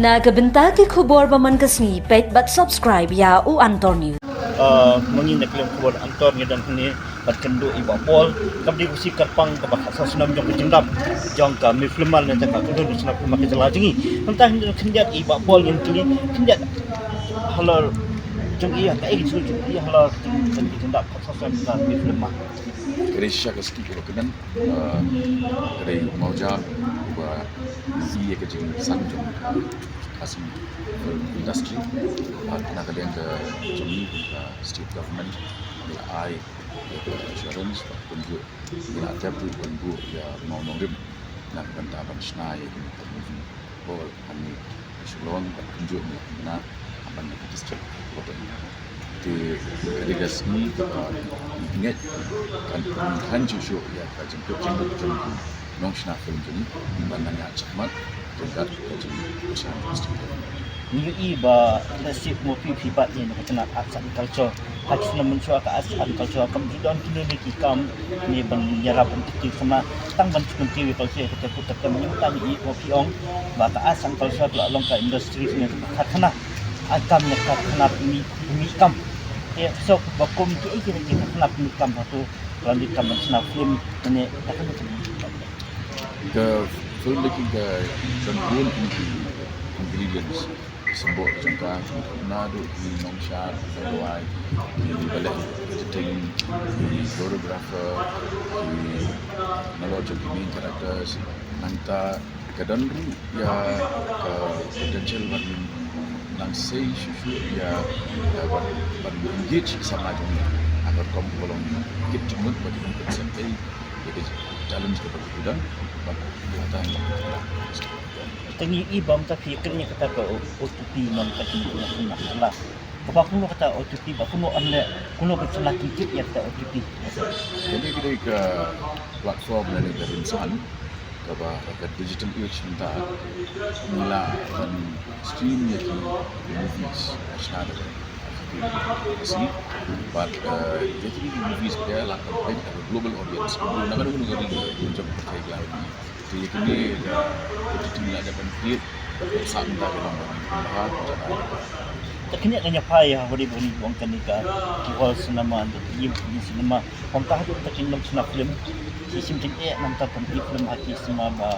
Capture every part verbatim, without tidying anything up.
Na ka bynta ki khubor ba man ka sngi, peit bad subscribe ïa u Antor News. Ah, mynta na ka liang khubor Antor ngi don hangne bad kynduh i Bah Paul, kam dei u si kyrpang kaba khatsan snem jong ka jingdap jong ka Mi Film Mart ne ka kynduh snem ka jylla jong ngi. Mynta hangne khyndiat i Bah Paul ngin kylli khyndiat halor jong i, ka ei jong i halor jong ka jingdap khatsan snem ka Mi Film Mart. Ka dei shisha ka sngi kaba kynnoh, eh, ka dei u mawjam uba ïa ka jingsan jong ka Assam film industry. Bad na ka liang ka jong ngi ka state government ngi la ai ïa ka assurance bad kumjuh ngi la dep ruh ban buh ïa u mawnongrim na ka bynta ban shna ïa ka movie hall hangne ha Shillong bad kumjuh ngi la pynbna ha ban ïa ka district headquarter. Te ka dei ka sngi kaba ngi ngeit kan pynhynrei shuh shuh ïa ka jingkut jingmut jong ki nongshna film jong ngi ban nang ïa shakmat ryngkat ka jingkyrshan ka state government. Ngi ïohi ba lehse mo phi phi bat ïa ka tnat arts and culture. Ha ki snem mynshuwa ka arts and culture kam ju don kino kino ki kam ne ban ïarap ban kynti samla tang ban kynti ïa culture ka kut ka tem. Ngi tang ïa mo phi ong ba ka arts and culture ka la long ka industry ne ka karkhana. Ai kam ne ka karkhana pynmih pynmih kam. Te so ba kum ki ei ki ei ki karkhana pynmih kam hato ka la mih kam ban shna film ne ka karkhana pynmih kam. Ka film making ka don bun ki ingredients. Symboh jong ka, naduh ki nongshad, ki rwai, ki ba leh editing, ki choreographer, ki nalor jong ki main characters, nangta ka don ruh ïa ka potential ban nang sei shuh shuh ïa, ïa ban, ban engage ki samla jong ngi. Ha ka rukom ba long kit jingmut ba ki nang pynsep ei ïa ka challenge kaba ki don bad ïa ka Te ngi i bam ta phi kren ïa kata ka O T P, nam ka jingkyrkhu na ka jylla. Kaba kumno kata O T P, ba kumno yn leh, kumno ban sngewthuh ïa kata O T P. Kane ka dei ka platform lane ka rynsan kaba ha ka digital age mynta ngi lah ban stream ïa ki movies, shna da ka, ka si. Bad, eh, ïa ki movies ba lah ban peit ha ka global audience. Kumno na ka dei ka ri jong ka pyrthei ka lah. Te ïa kine ka, ka O T T la dep ban create, ka sah mynta ka long ba ngi pynbha, ka jaka. Te kine ka ñiah phai ha, hynrei ba ngi ong kane ka, ki hall cinema, ki ïing, ki cinema. Hangta haduh kata ki nongshna film, ki shim jingeh, nangta ban ïa film ha ki cinema ba.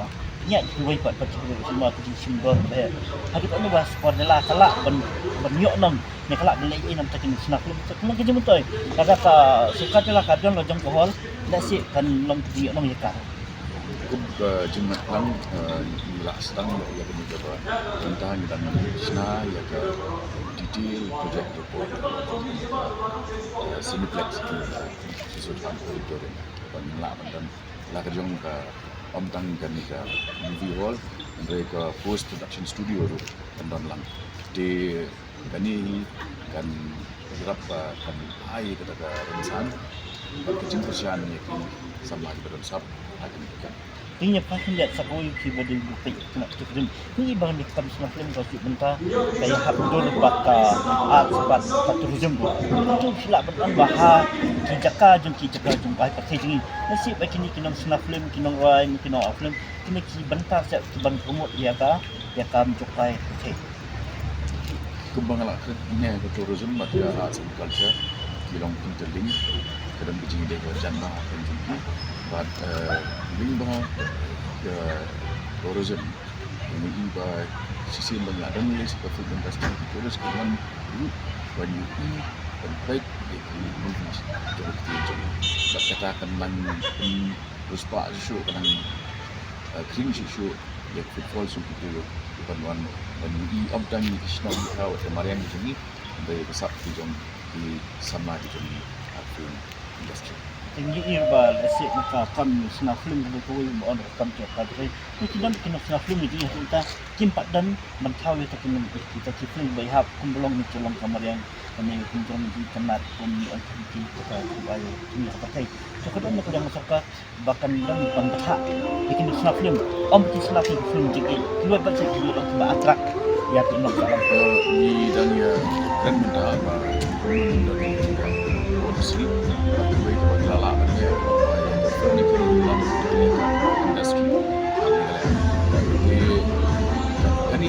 Ñiah kiwei pat, pat kiwei cinema, ki shim don ba. Haduh kane ba squad ne la ka lah ban, ban ïoh nong, ne ka lah ban leh ïa nangta ki nongshna film. Te kumno ki jingmyntoi. Lada ka sorkar te la ka don la jong ka hall, lehse kan long ki ïoh nong ïa ka. Kup, eh, jingmut lang, eh, ngi la sdang ïa kane kaba mynta ngi dang shna ïa ka detail project report, eh, Cineplex, eh, Sissothang Auditorium. Ban lah ban don la ka jong ka, ym tang kane ka movie hall, hynrei ka post production studio ruh kan don lang. Te kane hi kan ïarap ba kan ai kata ka rynsan bad ka jingkyrshan ïa ki samla kiba don sap ha kane ka kem. Te ngi ïa phai khyndiat sa kawei ki ba dei ba peit kane ka film. Ngi i ba kane ka kam shna film ka shu bynta ka ïahap dur bad ka arts bad ka tourism ruh. Te ki lah ban ong ba ha ki jaka jong ki jaka jong ka pyrthei jong ngi. Lehse ba kine ki nongshna film, ki nongrwai, ki nong film, kine ki bynta seh ki ban promote ïa ka, ïa ka kam jong ka pyrthei. Kumba nga la kren, ne ka tourism bad ka arts and culture ki long interlinked. Ka don ka jingïadei kaba jan bha ha ka jong ki. Bad, eh, lyngba ka tourism, ngi i ba shisien ba ngi la don lei ka film industry, ki tourist ki wan ruh ban ïohi, ban peit ïa ki movies jong ki jong. Bad kata kan nang pynriewspah shuh shuh, kan nang, eh, khring shuh shuh ïa ki footfall jong ki tourist ban wan ban ïohi, ym tang ïa ki shnong ki thaw, ïa ka mariang ki jong ngi, hynrei ïa ka sap ki jong ki samla ki jong ngi ha film industry. Te ngi i ba lehse na ka kam shna film ka dei kawei ba on ka kam jong ka dei. Te ki don ki nongshna film ki jong ngi, te kim pat don ban thaw ïa kita ki, kita ki film ba ïahap kum ba long ngi ki long ka mariang, kane kum jong ngi ki tnat kum ïa ki, ki, kita ki ba ïa ki ka pyrthei. Te ka don na ka dang sorkar ba kan dang ban bthah ïa ki nongshna film. Ym ki shna ki film jingïeit, kiwei pat ki long kiba attract ïa ki nongshna film. Eh, ngi dang ïa kren mynta ba mynta dang ïa policy ba kiwei kiba ki la lah ban ïa, ïa ka film, ïa ka film industry ha Meghalaya. Te kane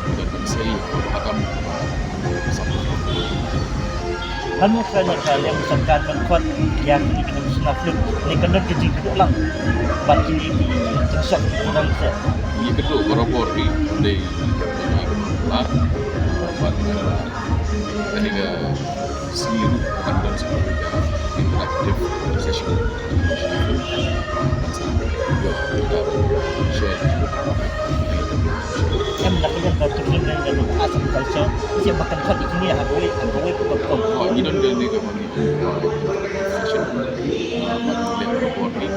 Don ban sei hatam. Lano ka liang ka liang sorkar ban khot ïa kane ka National Film ne kan don ka jingkyrduh lang bad ki jingshoh ki program se. Ngi kyrduh barabor hi dei dei ka la bad kane ka sngi ruh kan don sa ka interactive session. Em na kane ka turjun ne ne ka Assam culture. Sia makan khot di kini ha kawei ha kawei ko ko. Oh, ngi don kane ka mani interactive session. Bad ngi leh barabor hi.